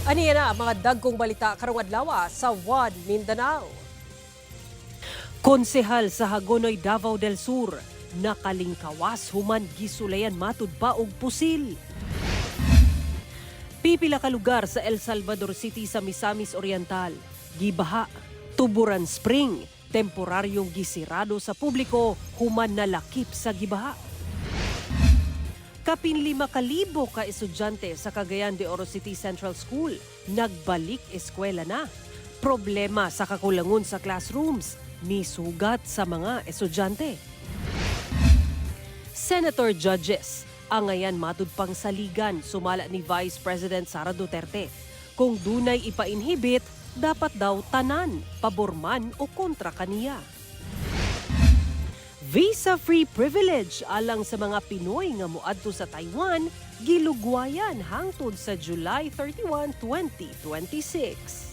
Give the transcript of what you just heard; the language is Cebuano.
Aniya na ang mga dagkong balita karong adlaw sa One Mindanao. Konsehal sa Hagonoy, Davao del Sur, nakalingkawas human gisulayan matud pa og pusil. Pipila ka lugar sa El Salvador City sa Misamis Oriental, gibaha. Tuburan Spring, temporaryong gisirado sa publiko human nalakip sa gibaha. Kapin 5,000 ka estudyante sa Cagayan de Oro City Central School nagbalik eskwela na. Problema sa kakulangon sa classrooms, nisugat sa mga estudyante. Senator judges, angayan matud pang saligan sumala ni Vice President Sara Duterte. Kung dunay ipa-inhibit, dapat daw tanan, pabor man o kontra kaniya. Visa-free privilege alang sa mga Pinoy nga moadto sa Taiwan gilugwayan hangtod sa July 31, 2026.